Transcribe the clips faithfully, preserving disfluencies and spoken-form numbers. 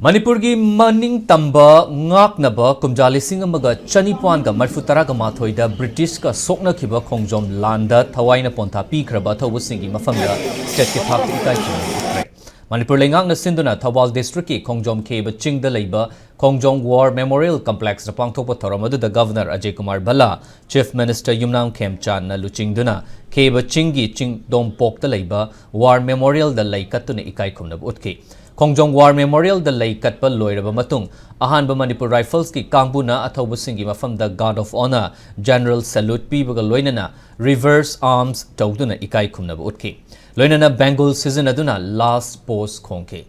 ꯃꯅꯤꯄꯨꯔꯒꯤ ꯃꯅꯤꯡ ꯇꯝꯕ ꯉꯥꯛꯅꯕ ꯀꯨꯝꯖꯥ ꯂꯤꯁꯤꯡ ꯑꯃꯒ ꯆꯅꯤꯄꯥꯟꯒ ꯃꯔꯤꯐꯨ ꯇꯔꯥꯒ ꯃꯥꯊꯣꯏꯗ ꯕ꯭ꯔꯤꯇꯤꯁꯀ ꯁꯣꯛꯅꯈꯤꯕ ꯈꯣꯡꯖꯣꯝ ꯂꯥꯟꯗ ꯊꯋꯥꯏꯅ ꯄꯣꯟꯊꯥ ꯄꯤꯈ꯭ꯔꯕ ꯑꯊꯧꯕꯁꯤꯡꯒꯤ ꯃꯐꯝꯗ ꯁ꯭ꯇꯦꯠꯀꯤ ꯊꯥꯛꯇ ꯏꯀꯥꯏ ꯈꯨꯝꯅꯕ ꯎꯠꯈ꯭ꯔꯦ꯫ ꯃꯅꯤꯄꯨꯔ ꯂꯩꯉꯥꯛꯅ ꯁꯤꯟꯗꯨꯅ ꯊꯧꯕꯥꯜ ꯗꯤꯁꯇ꯭ꯔꯤꯛꯀꯤ ꯈꯣꯡꯖꯣꯝ ꯈꯦꯕ ꯆꯤꯡꯗ ꯂꯩꯕ ꯈꯣꯡꯖꯣꯝ ꯋꯥꯔ ꯃꯦꯃꯣꯔꯤꯌꯦꯜ ꯀꯝꯄ꯭ꯂꯦꯛꯁꯇ ꯄꯥꯡꯊꯣꯛꯄ ꯊꯧꯔꯝ ꯑꯗꯨꯗ governor Ajay Kumar ꯚꯜꯂꯥ, chief minister ꯌꯨꯝꯅꯥꯝ ꯈꯦꯝꯆꯥꯟꯅ ꯂꯨꯆꯤꯡꯗꯨꯅ ꯈꯦꯕ ꯆꯤꯡꯒꯤ ꯆꯤꯡꯗꯣꯡꯄꯣꯛꯇ ꯂꯩꯕ ꯋꯥꯔ ꯃꯦꯃꯣꯔꯤꯌꯦꯜꯗ ꯂꯩ ꯀꯠꯇꯨꯅ ꯏꯀꯥꯏ ꯈꯨꯝꯅꯕ ꯎꯠꯈꯤ꯫ ꯈꯣꯡꯖꯣꯝ ꯋꯥꯔ ꯃꯦꯃꯣꯔꯤꯌꯦꯜꯗ ꯂꯩ ꯀꯠꯄ ꯂꯣꯏꯔꯕ ꯃꯇꯨꯡ, ꯑꯍꯥꯟꯕ ꯃꯅꯤꯄꯨꯔ ꯔꯥꯏꯐꯜꯁꯀꯤ ꯀꯥꯡꯕꯨꯅ ꯑꯊꯧꯕꯁꯤꯡꯒꯤ ꯃꯐꯝꯗ guard of honour, general salute ꯄꯤꯕꯒ ꯂꯣꯏꯅꯅ reverse arms ꯇꯧꯗꯨꯅ ꯏꯀꯥꯏ ꯈꯨꯝꯅꯕ ꯎꯠꯈꯤ꯫ ꯂꯣꯏꯅꯅ ꯕꯦꯡꯒꯨꯜ ꯁꯤꯖꯤꯟꯅꯗꯨꯅ last pose ꯈꯣꯡꯈꯤ꯫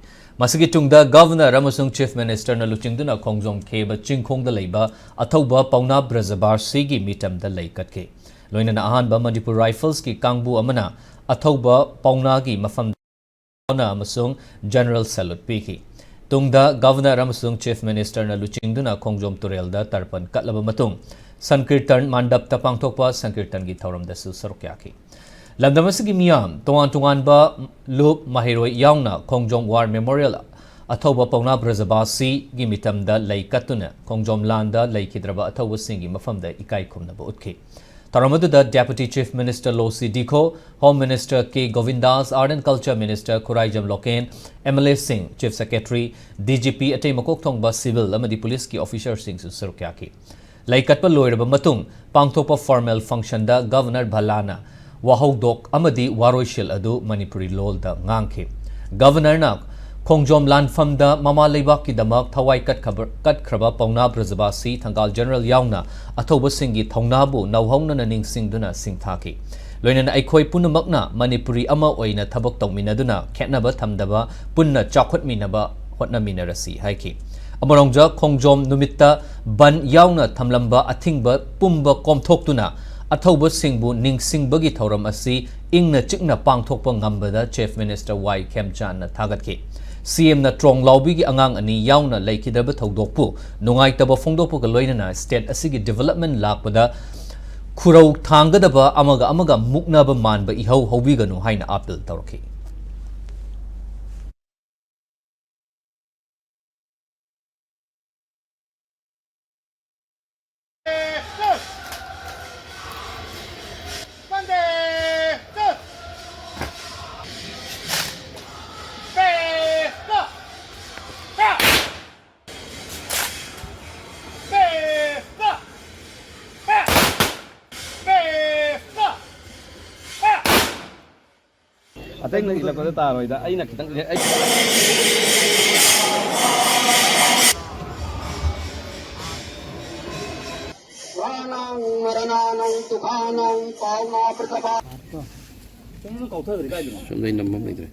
ꯃꯁꯤꯒꯤ ꯇꯨꯡꯗ ꯒꯚꯔꯅꯔ ꯑꯃꯁꯨꯡ ꯆꯤꯐ ꯃꯤꯅꯤꯁꯇꯔꯅ ꯂꯨꯆꯤꯡꯗꯨꯅ ꯈꯣꯡꯖꯣꯝ ꯈꯦꯕ ꯆꯤꯡꯈꯣꯡꯗ ꯂꯩꯕ ꯑꯊꯧꯕ ꯄꯥꯎꯅꯥ ꯕ꯭ꯔꯖꯕꯥꯁꯤꯒꯤ ꯃꯤꯇꯝꯗ ꯂꯩ ꯀꯠꯈꯤ꯫ ꯂꯣꯏꯅꯅ ꯑꯍꯥꯟꯕ ꯃꯅꯤꯄꯨꯔ ꯔꯥꯏꯐꯜꯁꯀꯤ ꯀꯥꯡꯕꯨ ꯑꯃꯅ ꯑꯊꯧꯕ ꯄꯥꯎꯅꯥꯒꯤ ꯃꯐꯝꯗ ꯑꯃꯁꯨꯡ general salute ꯄꯤꯈꯤ꯫ ꯇꯨꯡꯗ ꯒꯚꯔꯅꯔ ꯑꯃꯁꯨꯡ ꯆꯤꯐ ꯃꯤꯅꯤꯁꯇꯔꯅ ꯂꯨꯆꯤꯡꯗꯨꯅ ꯈꯣꯡꯖꯣꯝ ꯇꯨꯔꯦꯜꯗ ꯇꯔꯄꯟ ꯀꯠꯂꯕ ꯃꯇꯨꯡ, ꯁꯟꯀꯤꯔꯇꯟ ꯃꯥꯟꯗꯞꯇ ꯄꯥꯡꯊꯣꯛꯄ ꯁꯟꯀꯤꯔꯇꯟꯒꯤ ꯊꯧꯔꯝꯗꯁꯨ ꯁꯔꯨꯛ ꯌꯥꯈꯤ꯫ ꯂꯝꯗꯝ ꯑꯁꯤꯒꯤ ꯃꯤꯌꯥꯝ, ꯇꯣꯉꯥꯟ ꯇꯣꯉꯥꯟꯕ ꯂꯨꯞ ꯃꯍꯩꯔꯣꯏ ꯌꯥꯎꯅ ꯈꯣꯡꯖꯣꯝ ꯋꯥꯔ ꯃꯦꯃꯣꯔꯤꯌꯦꯜ ꯑꯊꯧꯕ ꯄꯥꯎꯅꯥ ꯕ꯭ꯔꯖꯕꯥꯁꯤꯒꯤ ꯃꯤꯇꯝꯗ ꯂꯩ ꯀꯠꯇꯨꯅ ꯈꯣꯡꯖꯣꯝ ꯂꯥꯟꯗ ꯂꯩꯈꯤꯗ꯭ꯔꯕ ꯑꯊꯧꯕꯁꯤꯡꯒꯤ ꯃꯐꯝꯗ ꯏꯀꯥꯏ ꯈꯨꯝꯅꯕ ꯎꯠꯈꯤ꯫ ꯊꯧꯔꯝ ꯑꯗꯨꯗ Deputy Chief Minister Losii Dikho, Home Minister K Govindas, Art and Culture Minister Khuraijam Loken, MLAꯁꯤꯡ, Chief Secretary, DGP, ꯑꯇꯩ ꯃꯀꯣꯛ ꯊꯣꯡꯕ civil ꯑꯃꯗꯤ ꯄꯨꯂꯤꯁꯀꯤ officerꯁꯤꯡꯁꯨ ꯁꯔꯨꯛ ꯌꯥꯈꯤ꯫ ꯂꯩ ꯀꯠꯄ ꯂꯣꯏꯔꯕ ꯃꯇꯨꯡ ꯄꯥꯡꯊꯣꯛꯄ formal functionꯗ ꯒꯚꯔꯅꯔ ꯚꯜꯂꯥꯅ ꯋꯥꯍꯧꯗꯣꯛ ꯑꯃꯗꯤ ꯋꯥꯔꯣꯏꯁꯤꯜ ꯑꯗꯨ ꯃꯅꯤꯄꯨꯔꯤ ꯂꯣꯜꯗ ꯉꯥꯡꯈꯤ꯫ ꯒꯚꯔꯅꯔꯅ ꯈꯣꯡꯖꯣꯝ ꯂꯥꯟꯐꯝꯗ ꯃꯃꯥ ꯂꯩꯕꯥꯛꯀꯤꯗꯃꯛ ꯊꯋꯥꯏ ꯀꯠꯈꯕ-, ꯀꯠꯈ꯭ꯔꯕ ꯄꯥꯎꯅꯥ ꯕ꯭ꯔꯖꯕꯥꯁꯤ, ꯊꯪꯒꯥꯜ ꯖꯦꯅꯔꯦꯜ ꯌꯥꯎꯅ ꯑꯊꯧꯕꯁꯤꯡꯒꯤ ꯊꯧꯅꯥꯕꯨ ꯅꯧꯍꯧꯅꯅ ꯅꯤꯡꯁꯤꯡꯗꯨꯅ ꯁꯤꯡꯊꯥꯈꯤ꯫ ꯂꯣꯏꯅꯅ ꯑꯩꯈꯣꯏ ꯄꯨꯝꯅꯃꯛꯅ ꯃꯅꯤꯄꯨꯔꯤ ꯑꯃ ꯑꯣꯏꯅ ꯊꯕꯛ ꯇꯧꯃꯤꯟꯅꯗꯨꯅ ꯈꯦꯠꯅꯕ ꯊꯝꯗꯕ ꯄꯨꯟꯅ ꯆꯥꯎꯈꯠꯃꯤꯟꯅꯕ ꯍꯣꯠꯅꯃꯤꯟꯅꯔꯁꯤ ꯍꯥꯏꯈꯤ꯫ ꯑꯃꯔꯣꯝꯗ ꯈꯣꯡꯖꯣꯝ ꯅꯨꯃꯤꯠꯇ ꯕꯟ ꯌꯥꯎꯅ ꯊꯝꯂꯝꯕ ꯑꯊꯤꯡꯕ ꯄꯨꯝꯕ ꯀꯣꯝꯊꯣꯛꯇꯨꯅ ꯑꯊꯧꯕꯁꯤꯡꯕꯨ ꯅꯤꯡꯁꯤꯡꯕꯒꯤ ꯊꯧꯔꯝ ꯑꯁꯤ ꯏꯪꯅ ꯆꯤꯛꯅ ꯄꯥꯡꯊꯣꯛꯄ ꯉꯝꯕꯗ Chief Minister ꯋꯥꯏ ꯈꯦꯝꯆꯥꯟꯅ ꯊꯥꯒꯠꯈꯤ꯫ CMꯅ ꯇ꯭ꯔꯣꯡ ꯂꯥꯎꯕꯤꯒꯤ ꯑꯉꯥꯡ ꯑꯅꯤ ꯌꯥꯎꯅ ꯂꯩꯈꯤꯗꯕ ꯊꯧꯗꯣꯛꯄꯨ ꯅꯨꯡꯉꯥꯏꯇꯕ ꯐꯣꯡꯗꯣꯛꯄꯒ ꯂꯣꯏꯅꯅ state ꯑꯁꯤꯒꯤ development ꯂꯥꯛꯄꯗ ꯈꯨꯔꯧ ꯊꯥꯡꯒꯗꯕ, ꯑꯃꯒ ꯑꯃꯒ ꯃꯨꯛꯅꯕ ꯃꯥꯟꯕ ꯏꯍꯧ ꯍꯧꯕꯤꯒꯅꯨ ꯍꯥꯏꯅ appeal ꯇꯧꯔꯛꯈꯤ꯫ ꯅꯪꯅ ꯏꯜꯂꯛꯄꯗ ꯇꯥꯔꯣꯏꯗ, ꯑꯩꯅ ꯈꯤꯇꯪ, ꯑꯩ ꯁꯣꯝꯗꯩ ꯅꯝꯕ ꯑꯃ ꯂꯩꯇ꯭ꯔꯦ꯫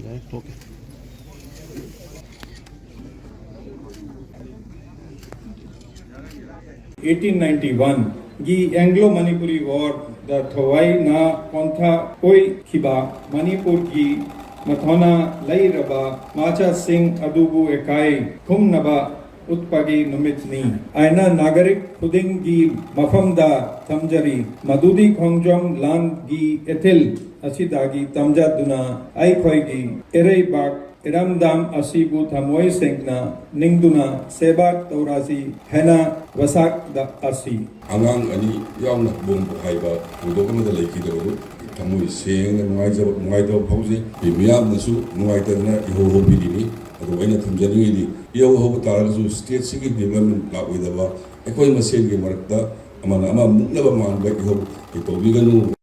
ꯌꯥꯔꯦ, ꯊꯣꯛꯀꯦ꯫ ꯑꯩꯠꯇꯤꯟ ꯅꯥꯏꯟꯇꯤ ꯋꯥꯟꯒꯤ ꯑꯦꯡꯒ꯭ꯂꯣ ꯃꯅꯤꯄꯨꯔꯤ ꯋꯥꯔꯗ ꯊꯋꯥꯏꯅ ꯄꯣꯟꯊꯥ ꯑꯣꯏꯈꯤꯕ ꯃꯅꯤꯄꯨꯔꯒꯤ ꯃꯊꯧꯅꯥ ꯂꯩꯔꯕ ꯃꯆꯥꯁꯤꯡ ꯑꯗꯨꯕꯨ ꯏꯀꯥꯏ ꯈꯨꯝꯅꯕ ꯎꯠꯄꯒꯤ ꯅꯨꯃꯤꯠꯅꯤ꯫ ꯑꯩꯅ ꯅꯥꯒꯔꯤꯛ ꯈꯨꯗꯤꯡꯒꯤ ꯃꯐꯝꯗ ꯊꯝꯖꯔꯤ, ꯃꯗꯨꯗꯤ ꯈꯣꯡꯖꯣꯝ ꯂꯥꯟꯒꯤ ꯏꯊꯤꯜ ꯑꯁꯤꯗꯒꯤ ꯇꯝꯖꯗꯨꯅ ꯑꯩꯈꯣꯏꯒꯤ ꯏꯔꯩꯕꯥꯛ ꯏꯔꯝꯗꯝ ꯑꯁꯤꯕꯨ ꯊꯃꯣꯏ ꯁꯦꯡꯅ ꯅꯤꯡꯗꯨꯅ ꯁꯦꯕꯥ ꯇꯧꯔꯁꯤ ꯍꯥꯏꯅ ꯋꯥꯁꯛꯂꯛꯂꯤ꯫ ꯑꯉꯥꯡ ꯑꯅꯤ ꯌꯥꯎꯅ ꯕꯣꯝ ꯄꯣꯈꯥꯏꯕ ꯊꯧꯗꯣꯛ ꯑꯃꯗ ꯂꯩꯈꯤꯗꯕꯗꯨ ꯊꯃꯣꯏ ꯁꯦꯡꯅ ꯅꯨꯡꯉꯥꯏꯖꯕ, ꯅꯨꯡꯉꯥꯏꯇꯕ ꯐꯥꯎꯖꯩ꯫ ꯑꯩꯈꯣꯏ ꯃꯤꯌꯥꯝꯅꯁꯨ ꯅꯨꯡꯉꯥꯏꯇꯗꯅ ꯏꯍꯧ ꯍꯧꯕꯤꯔꯤꯅꯤ꯫ ꯑꯗꯨꯕꯨ ꯑꯩꯅ ꯊꯝꯖꯅꯤꯡꯉꯤꯗꯤ, ꯏꯍꯧ ꯍꯧꯕ ꯇꯥꯔꯒꯁꯨ ꯁ꯭ꯇꯦꯠꯁꯤꯒꯤ ꯗꯤꯕ꯭ꯂꯞꯃꯦꯟ ꯂꯥꯛꯂꯣꯏꯗꯕ, ꯑꯩꯈꯣꯏ ꯃꯁꯦꯟꯒꯤ ꯃꯔꯛꯇ ꯑꯃꯅ ꯑꯃ ꯃꯨꯛꯅꯕ ꯃꯥꯟꯕ ꯏꯍꯧ ꯇꯧꯕꯤꯒꯅꯨ꯫